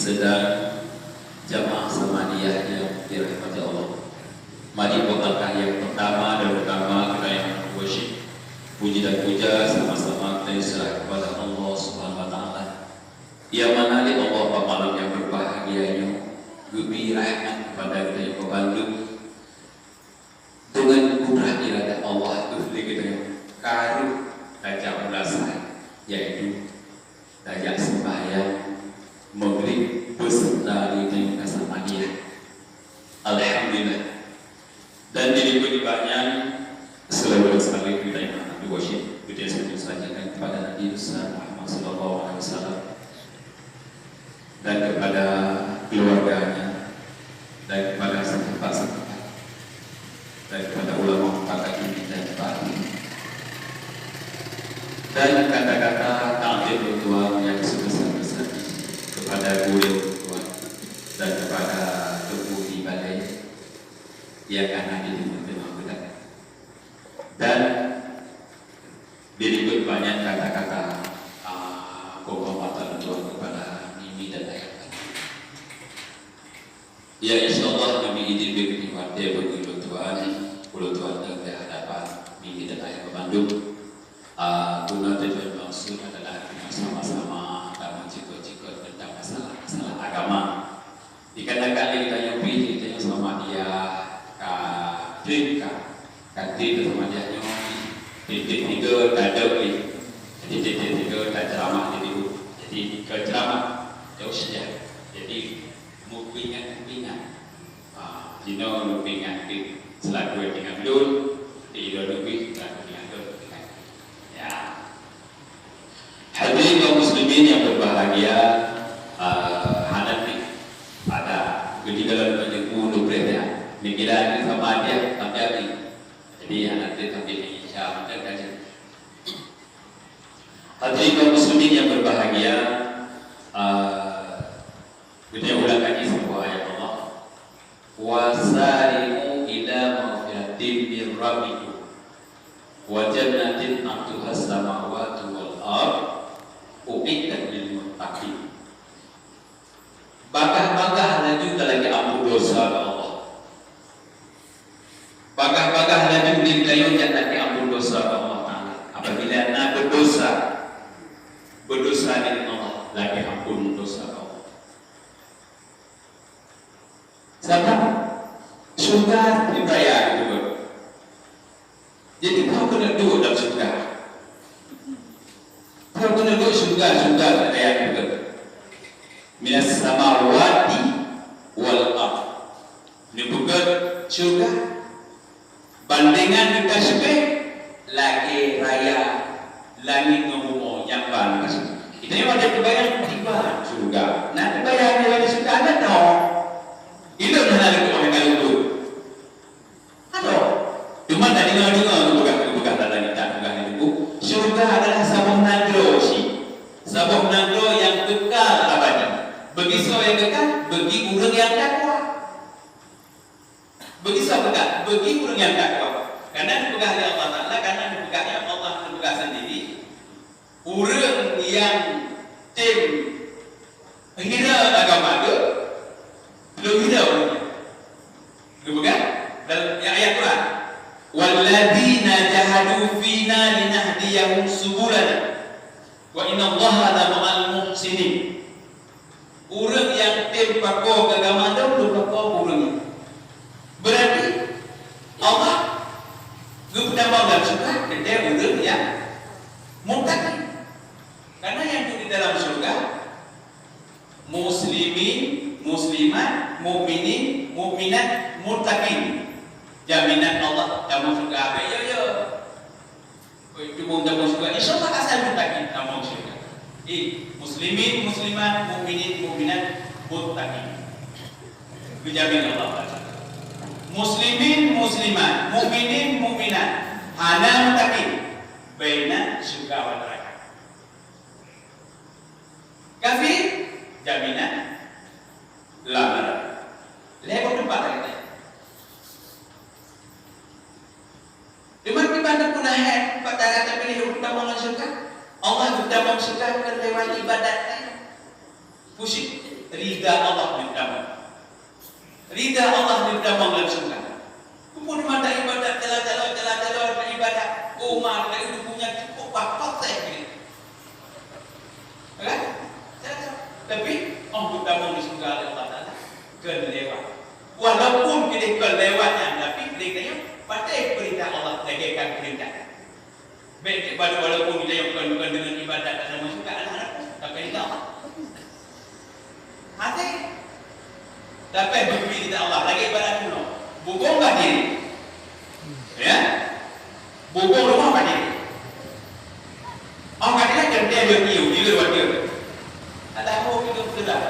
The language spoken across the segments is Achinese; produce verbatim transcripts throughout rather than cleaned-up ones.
Sidang jamaah Samadiyah yang dirahmati Allah. Mari buat langkah yang pertama dan utama kita yang worship. Puji dan puja sama-sama kita serah kepada Allah Subhanahu wa Taala. Yang mana di Allah pada malam yang berbahagia ini geubri rahmat kepada kita yang bandum. Dengan kudrah iradah Allah tu lé geutanyoe ka rhot tajak meulasai, yaitu tajak seumbahyang Maghrib beserta lé geutanyoe Samadiyah. Alhamdulillah. Dan di likot ibadah nyan, selalu sekali kita yang akan worship, kita saja sajikan kepada Nabi besar Muhammad sallallahu alaihi wasallam dan kepada keluarganya dan kepada sahabat-sahabat dan kepada ulama pakar ini dan bagi dan kata-kata takzim untuk Tuhan yang sebesar-besar kepada guru Tuhan dan kepada Teungku di balai yang akan hadir di teungoh-teungoh kita. Dan berikut banyak kata-kata, ah, penghormatan Tuhan kepada Mimi dan Ayah. Ya, insya Allah, Mimi ini begitu hati begitu Tuhan, kalau Tuhan di hadapan Mimi dan Ayah bandum. Ah, guna tujuan maksud adalah sama-sama kita mencikut-cikut tentang masalah-masalah agama. Dikarenakan lé geutanyoe pih, geutanyoe Samadiyah ka tem ka, ka tem Samadiyah nyoe, tieb-tieb tiga tadok lé. Jadi tieb-tieb tiga taceramah di situ. Jadi keu ceramah jauh saja. Jadi meupeuingat-peuingat. Ah, jinoe meupeuingat keu selaku nyang tinggai dum, di lôn leubeh selaku nyang dum. Ya. Hadirin kaum muslimin yang berbahagia, eh, hana pih pada ketika lalu menyebut dupreh ya. Mikira ini sama aja, tapi hari. Jadi hana pih tapi Indonesia macam kaji. Hadirin kaum muslimin yang berbahagia, eh, kita ulang lagi sebuah ayat Allah. Wasari'u ila maghfiratin min rabbikum wa jannatin arduhas samawati wal ard uiddat lil muttaqin. Bagah-bagah laju talakée ampôn dosa bak Allah. Bagah-bagah laju lé geutanyoe jak lakée ampôn dosa bak Allah Taala. Apabila na berdosa, berdosa di Allah, lakée ampôn dosa bak Allah. Sabab syurga teubayar itu. Jadi, kau keuneuk duek dalam syurga. Kau keuneuk duek syurga, syurga teubayar itu. Minas samawati wal ard. Neupeugét syurga. Bandengan geutasbeh lagée raya langét ngon bumoe nyang ban. Kita nyoe ada teubayang tiba syurga. Nah, teubayang di syurga ada tau. Ilôn hana leukoh hana leukoh. Ada. Cuma tak dengar-dengar tu peugah, peugah dalam kitab, peugah di buku. Syurga adalah saboh nanggroe cit. Saboh nanggroe nyang kekal abadi. Bagi soe nyang kekal, bagi ureuëng nyang takwa. Bagi sapeue? Bagi ureuëng nyang takwa. Karena dipeugah lé Allah Taala, karena dipeugah lé Allah, dipeugah sendiri, ureuëng nyang tem hina agama geuh, lôn hina ureuëng nyan. Geupeugah dalam ayat Quran, "Walladzina jahadu fina linahdiyahum subulana, wa innallaha lama'al muhsinin." Ureuëng nyang tem pakoe keu agama lôn, lôn pakoe ureuëng nyan. Berarti Allah geupeutamong dalam syurga teuntée ureuëng nyang muttaqin. Karena nyang di dalam syurga muslimin, muslimat, mukminin, mukminat, muttaqin. Jaminan Allah tamong syurga abée yo yo. Oi, tubông tamong syurga. Insya Allah asai muttaqin tamong syurga. Eh, muslimin, muslimat, mukminin, mukminat, muttaqin. Geujamin Allah Taala. Muslimin, muslimat, mukminin, mukminat, hana muttaqin, baina syurga wan neraka. Kafir, jaminan lam neraka. Lhée boh teumpat lagée nyan. Teuma kiban teupeu na hai pat dara tapiléh untuk tamong lam syeuruga? Allah geutamong syeuruga kon lewat ibadat nyan. Pusi-, Ridha Allah neutamong. Ridha Allah neutamong lam syeuruga. Peue mata ibadat, teulat-teulat, teulat-teulat ibadat. Umat dari dunia cukup pakoh teh. Kan? Tapi, oh, neutamong di syeuruga Allah Taala. Kön lewat. Walaupun kita kön lewat nyan, tapi kita patéh peurintah Allah, tegakkan peurintah. Bèk cit baro walaupun geutanyoe kon, kon deungon ibadat, hana masuk ka hana, tapi ridha Allah. Hati. Tapi bukti ridha Allah lagi ibadat bunoe. Bubông ka diri. Ya? Bubông rumah ka diri. Oh, ka diri kan dia dia dia dia dia. Ada apa kita sudah?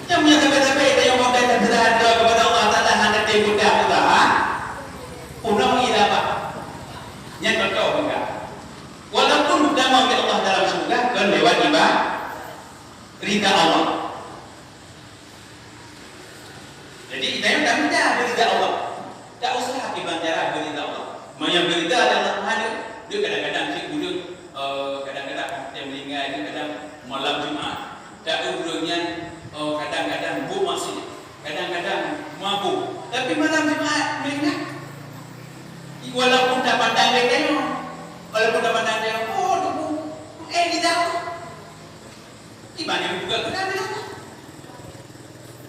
Nyang meunyoe sabe-sabe tanyoe modai dan seudeurhana kepada Allah Taala hana teupeugah usaha, unoe ila bah. Nyan contoh meuga. Walaupun tamong di Allah dalam syeuruga, kon lewat iba-, ridha Allah. Jadi, kita yang tak minta ridha Allah. Tak usah kiban cara ridha Allah. Meunyoe ridha Allah hana, dia kadang-kadang cit ureueng, eh, kadang-kadang dia meninggal, dia kadang malam Jumat. Tak ureueng nyan, eh, kadang-kadang buet maksiat, kadang-kadang mabök. Tapi malam Jumat meninggal. Walaupun tak pandang dia tengok, walaupun tak pandang dia, oh, tu, eh, ridha Allah. Di mana buka Quran dia?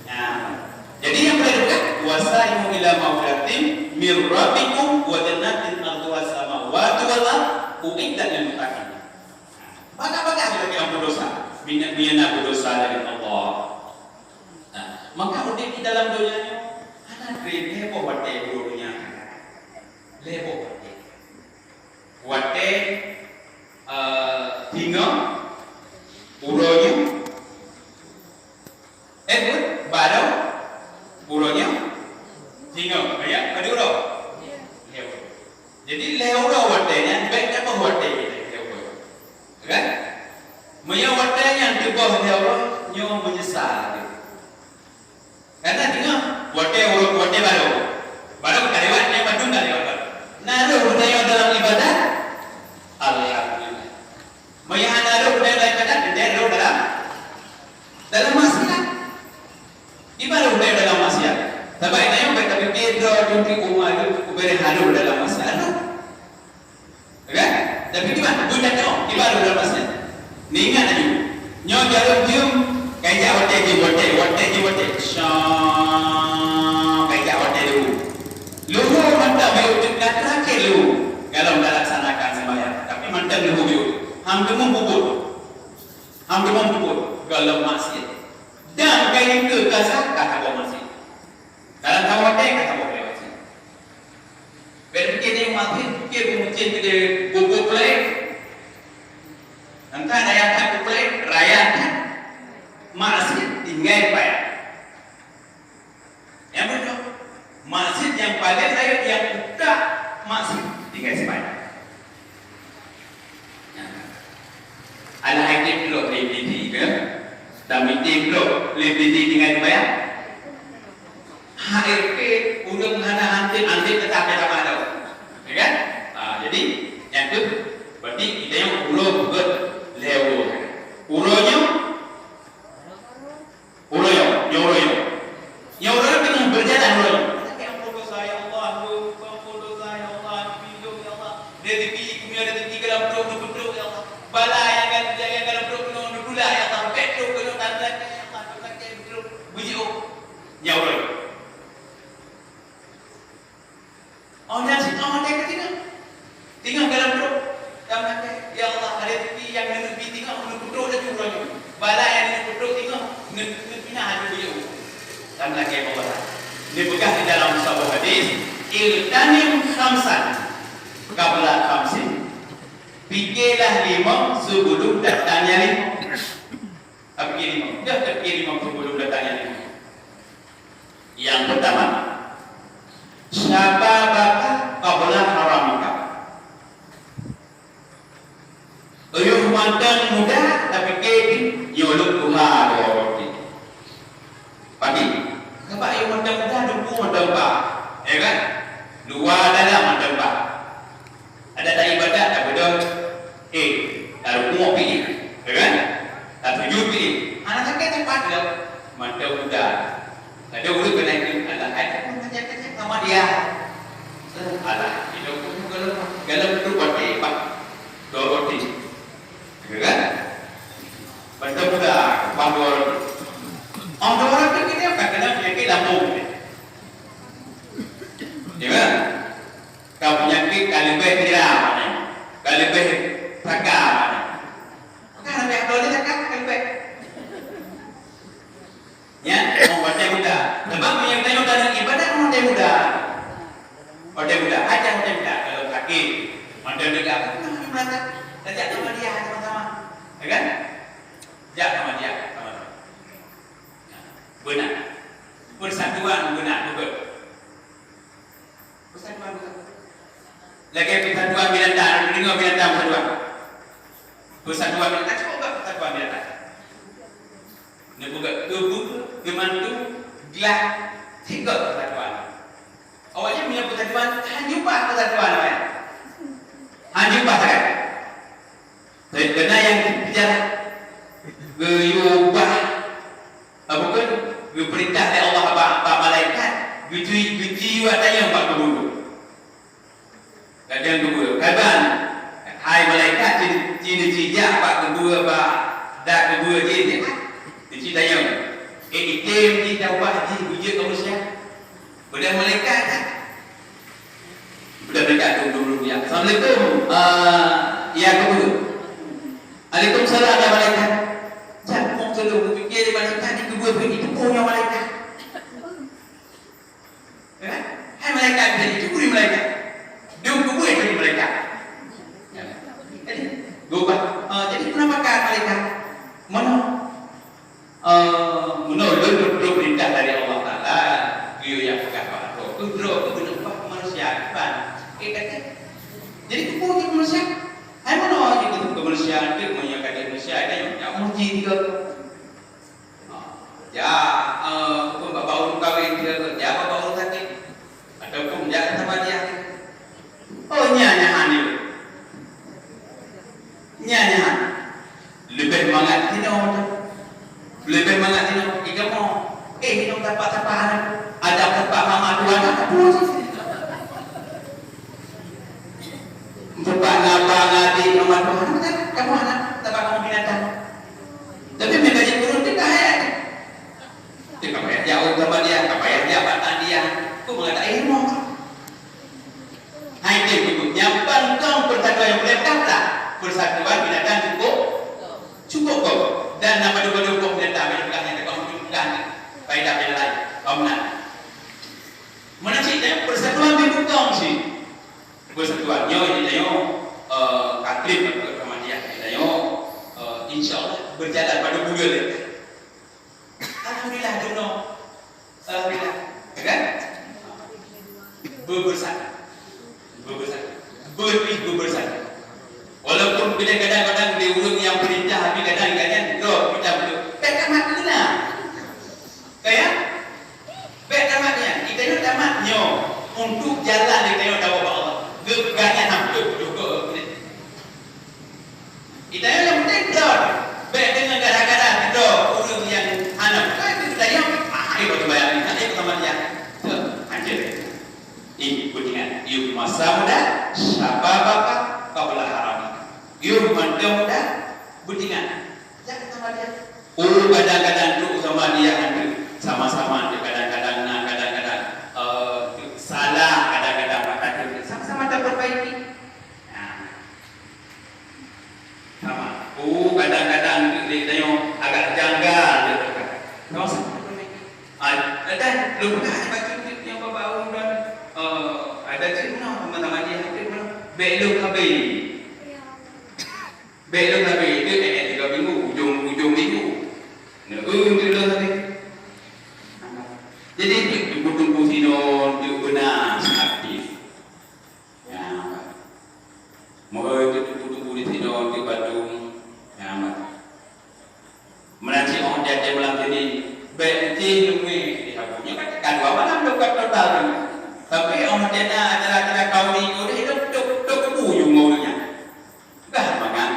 Nah, jadi yang boleh buka, "Wasari'u ila maghfiratin mir rabbikum wa jannatin arduha samawati wal ard uiddat lil muttaqin." Banyak-banyak lagi ampun dosa. Minyak, minyak ampun dosa dari Allah. Nah, maka udép di dalam dunia ni, hana krim, heboh watèe dunia. Heboh watèe. Watèe, eh, singoh, uroe nyoe, eh, buet, barô, uroe nyoe, singoh, ya, padum uroe? Lhèe uroe. Jadi, lhèe uroe watèe nyan, bèk tabôh watèe lhèe uroe. Kan? Meunyoe watèe nyan teuboh lhèe uroe, nyoe meunyeusal. Karena singoh, watèe uroe, watèe barô. Barô ka lewat, nyang bandum ka lewat barô. Na rôh geutanyoe dalam ibadat? Alhamdulillah. Meunyoe hana rôh geutanyoe dalam ibadat, geutanyoe rôh dalam, dalam maksiat. Di barô geutanyoe dalam maksiat. Sabab geutanyoe bèk tapike droe, cuti, uma, itu, kuberi harôh dalam maksiat. Rôh. Kan? Tapi di mana? Bukan nyoe, di baru dalam pasal. Ni ingat laju. Nyoe jarum jeuem, kaijak watèe jeuem watèe, watèe jeuem watèe. Syang, kaijak watèe leuhô. Leuhô mantong beu teuka terakhir leuhô. Kalau tak laksanakan sembahyang. Tapi mantong leuhô beu. Ham teumum puput. Ham teumum puput. Kalau maksiat. Dan kain ke kasar, kata buat maksiat. Dalam kawan watèe, kata buat maksiat. Bèk pikir ni mati, pikir peumimpin keu dia bubuk lain. Entah raya that bubuk lain, raya that maksiat tinggai payah. Nyang beutôi, maksiat nyang paleng rayeuk nyang utak maksiat tinggai seupayah. Alah hai trok lé Didi ke? Dan miti trok lé Didi tinggai seupayah. Hai ke ureueng hana hanté, hanté tetap dalam ada. Ya kan? Ha, jadi, nyang tu, berarti kita yang uroe buet lhèe uroe. Uroe nyoe, uroe nyoe, nyoe uroe nyoe. Nyoe uroe nyoe teungoh berjalan uroe nyoe. Ampun dosa, ya Allah, ampun dosa, ya Allah, ampun dosa, ya Allah. Rezeki, dunia rezeki dalam perut, perut, ya Allah. Bala yang kan, yang dalam perut, kena ditulak, ya Allah. Pek tu, kena tangan, ya Allah. Kena tangan, betul. Bunyi, oh. Nyoe uroe nyoe. Oh, nyan sit, oh, watèe ka tinggai. Tinggai dalam trok. Dan mengatakan, "Ya Allah, ada rezeki yang nenek bi tinggai, nenek putrok laju uroe nyoe. Bala yang nenek putrok tinggai, nenek, nenek pinah laju beliau." Dan lagi Allah. Dia pegang di dalam sebuah hadis, "Iltanim khamsan qabla khamsin." Pikirlah lima sebelum datangnya lima. Tapi lima, dah tapi lima sebelum datangnya lima. Yang pertama, syababaka qabla haramika. Yôh mantong muda, tapike nyoe lôn tuha dua roti. Pati, sabab yôh mantong muda, duku mantong ba. Ya kan? Luwa dalam mantong ba. Ada tak ibadat, tak beudôh. Eh, tak rukuk pih. Ya kan? Tak sujud pih. Ha, Pat lom, mantong muda. Kadang ureueng keuneuk kheun, "Alah, hai, kamoe kacak-kacak sama dia." Eh, alah, itu pun kalau, kalau tu pakai, Pak. Doroti. Ya kan? Mantong muda, Pak Doroti. Oh, Doroti kita kan kena penyakit lambung. Ya kan? Ka penyakit ka leubeh viral, ka leubeh saka. Kan leubeh Doroti saka, ka leubeh. Ya, oh, watèe muda. Sebab meunyoe tanyoe tanyoe ibadat watèe muda. Watèe muda, aja watèe muda. Kalau sakit, watèe muda, apa namanya merasa? Kita jak sama dia sama-sama. Ya kan? Jak sama dia sama-sama. Beuna. Persatuan beuna, betul. Persatuan, persatuan. Lagèe persatuan binatang, deungoe binatang persatuan. Persatuan binatang, cuba buka persatuan binatang. Neupeugah keubeue, keumantu, glah, tinggai persatuan. Awaknyan meunyoe persatuan, han jumpa persatuan awaknyan. Han jumpa sagai. Tapi keunan nyang teupeugah geuyue ubah, apa kan, geupeurintah lé Allah bak, bak malaikat, geucui, geucui watèe nyan bak keubeue. Kadang keubeue, "Kaban, hai malaikat, ci, ci, ci jak bak keubeue, bak dak keubeue jih." Ci tanyong, "Eh, item jih dan ubah jih, bujeuet keu manusia?" Padahai malaikat kan? Budak malaikat dum, dum, dum, ya. "Assalamualaikum, eh, ya keubeue." "Waalaikumsalam, ya malaikat." Cakong teulông, kupikir malaikat ni keubeue, keubeue itu punya malaikat. Eh? Hai malaikat, jadi curi malaikat. Dum keubeue curi malaikat. Ya. Jadi, gubah, eh, jadi penampakan malaikat. Mana? Eh, meunoe lôn, lôn, lôn peurintah dari Allah Taala, geuyue nyang peugah bak droe. Keu droe, keu keuneuk ubah manusia, kiban. Eh, kata, jadi keupeue keu manusia? Hai meunoe jih keu manusia, keu meunyoe ka jeuet manusia, ka nyoe, nyak muji tiga. Ha, ya, eh, keu bak ureueng kawen tiga, ya, bak ureueng sakét. Ataupun jak sama dia. Oh, nyan, nyan, nyan. Nyan, nyan. Leubeh mangat sinoe tu. Leubeh mangat sinoe. Ikamoe. Eh, sinoe tapak-tapak aneuk. Ada tapak mama tuan, apa tu? Tapak ngaba ngadi mama tuan, kamoe aneuk, tapak kamoe binatang. Tapi mereka je turun, dia tak hayat. Dia tak payah jauh sama dia, tak payah jabatan dia. Kau mengatakan ilmu. Hai, dia cukup. Nyang paling kong persatuan nyang boleh pegang tak? Persatuan binatang cukup, cukup kong. Dan nama dua-dua kong binatang binatang yang kong tunjukkan faedah yang lain. Kau menang. Mana cik dia? Persatuan binatang kong sih. Persatuan nyoe, ini nyoe, eh, ka klik sama dia. Ini nyoe, eh, insya Allah berjalan pada bulan ni. Alhamdulillah, dunoe. Alhamdulillah. Ya kan? Bebersatu. Bebersatu. Beutih bebersatu. Walaupun kadang-kadang di ureueng nyang peurintah, tapi kadang-kadang droe kita betul. Bèk tamat keu na. Kaya? Bèk tamat nyan. Kita nyoe tamat nyoe untuk jalan kita nyoe dakwah bak Allah. Geupeugah nyan hampir beutôi. Geutanyoe nyang penting droe. Bèk deungon gara-gara sidroe ureueng nyang hana. Kan geutanyoe, ah, ayo batu bayang ni, ayo sama dia. Tuh, hancur. Ih, beutingat. Yum masa muda, syababaka qabla haramika. Yum mantong muda, beutingat. Jangan sama dia. Oh, kadang-kadang tu sama dia, sama-sama tu kadang-kadang na, kadang-kadang, eh, salah, kadang-kadang maka tu sama-sama taperbaiki. Nah. Sama. Oh, kadang-kadang di, di, di, agak janggal dia tu kan. Sama-sama. Ah, dan lupa ada baju tu yang bawa dan, eh, ada cik mana, teman-teman dia, cik mana? Bèk lôn habéh. Bèk lôn habéh. Itu, eh, tiga minggu, ujung, ujung minggu. Nah, eh, itu lôn habéh. Jadi, tunggu-tunggu sinoe, tunggu beuna aktif. Nyan. Meu'en teutupu-tupu di sinoe, di Bandung. Nyan. Meunan cit 'oh jak-jak malam sini, bèk meucih neumé di saboh. Nyoe kan ka dua malam lôn ka total tu. Tapi 'oh watèe na acara-acara kaum minggu ni, dok, dok, dok kubu ju ngon ureueng nyan. Dah mangat.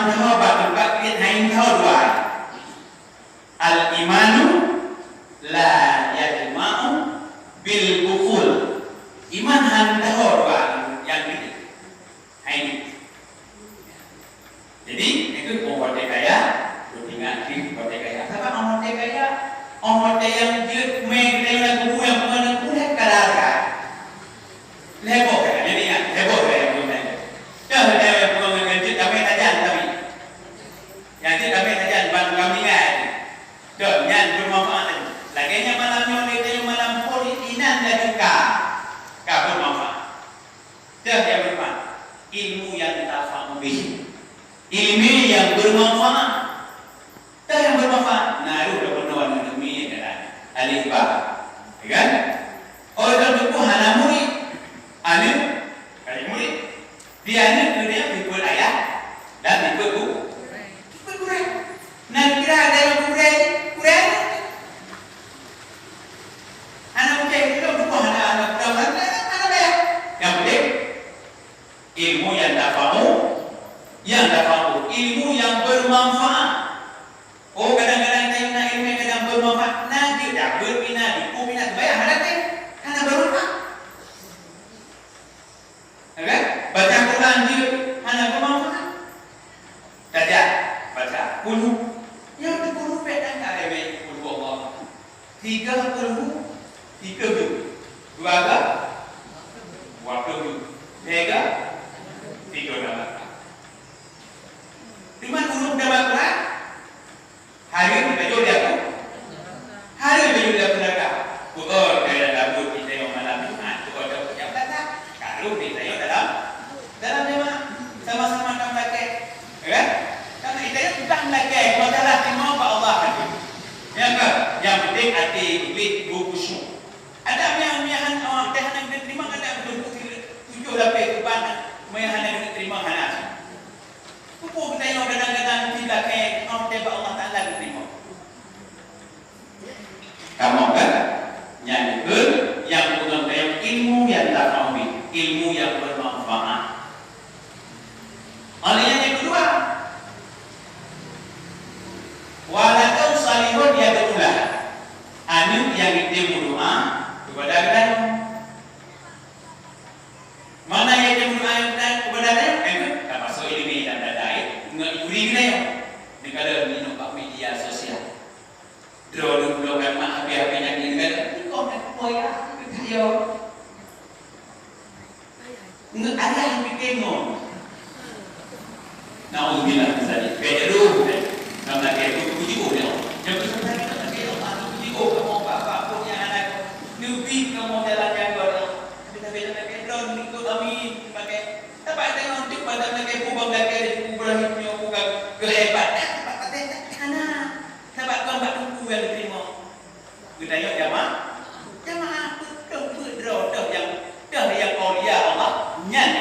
Meusaho bak teumpat kriet hai meusaho dua. Al-imanu la yajma'u bil bukhul. Iman han taho dua nyang kriet. Hai ni. Jadi, itu orang watèe kaya, beutingat di watèe kaya. Sabab orang watèe kaya, orang watèe nyang jeuet mè geutanyoe lam kubu, nyang peugah lam kubu, lhèe ka larang. Lhèe boh ka, jadi ingat, lhèe boh ka nyang peugah. Dah lhèe boh ka nyang jeuet, damé sajan kami. Nyang jeuet damé sajan, ban kami ingat. Dah, nyan bermanfaat tadi. Lagèe nyan malam nyoe, lagèe nyoe malam phôn inan laju ka. Ka bermanfaat. Teuh nyang bermanfaat, ilmu yang tafa'u bih. Ilmu yang bermanfaat. Teuh nyang bermanfaat, na roh dah peunoh aneuk mi nyang keunan. Alif ba. Ya kan? Orang tua tu hana murid. Aneuk, aneuk murid. Di aneuk tu dia ikut ayah dan ikut guru. Ikut guru. Nah, kira ada yang guru, guru. Hana mungkin, kita bukan hana, hana, hana, hana, hana bayar. Yang penting, ilmu yang tafa'u, yang tafa'u, ilmu yang bermanfaat. Oh, kadang-kadang kita nak ilmu yang kadang bermanfaat. Nah, dia dapat mina, dukung mina, bayar hana teh. Hana bermanfaat. Ya kan? Baca Quran jeuet hana bermanfaat. Tajak baca kulhu. Nyang teukulhu pèh dan tak remeh kulhu Allah. Tiga kulhu, tiga jeuet. Dua ga, dua puluh jeuet. Tiga ga, tiga ga. Cuma kulhu dalam Quran, Hareuem tayoe di aku. Hareuem tayoe di aku neraka. Peugot kaya Daud di tayoe malam Jumat, peugot Daud nyang belakang. Kalau di tayoe dalam, dalam jamaah. Sama-sama kamoe lakèe. Ya kan? Karena di tayoe bukan lakèe, kuasa lah terima bak Allah. Ya kan? Yang penting hati beutôi khusyuk. Ada yang, yang hana, oh, teh hana geuteurimong, ada beutôi tujuh lapis uban, yang hana geuteurimong, hana. Peue geutanyoe kadang-kadang di lakèe, oh, teuba Allah Taala geuteurimong. Kamoe kan? Nyan keuh nyang peugah teurimong ilmu yang tafa'u bih, ilmu yang bermanfaat. Oleh yang kedua, waladun salihun yad'u lah. Aneuk nyang item meudoa kepada geutanyoe. Mana nyang item meudoa kepada geutanyoe? Kan, termasuk ilmu dalam dada, eh, ngon guru geutanyoe. Neukalon inong bak media sosial. Droeneuh uroe nyoe mak habéh-habéh nyan, neukalon, "Ih, kau nak kuah ya? Ayo." Ngon ayah nyang pike ngon. Naudzubillah min zalik. Bèk jadôh, bèk. Ngon lagèe tu, puji Allah. Nyang peusan tadi, lagèe Allah, puji Allah, kamoe bapak, pun nyang aneuk. Neubi kamoe jalan nyang beurang. Tapi, tapi, tapi, droeneuh ikut amin, pakai. Tapi, tengok, cuk, pada lagèe, kubang lagèe, Ibrahim nyoe, bukan keuhebat. Eh, tempat pakai, hana. Sabab kon bak teungku nyang geuteurimong. Geutanyoe jamaah, jamaah peuet, peuet droe, toh nyang, toh nyang aulia Allah, nyan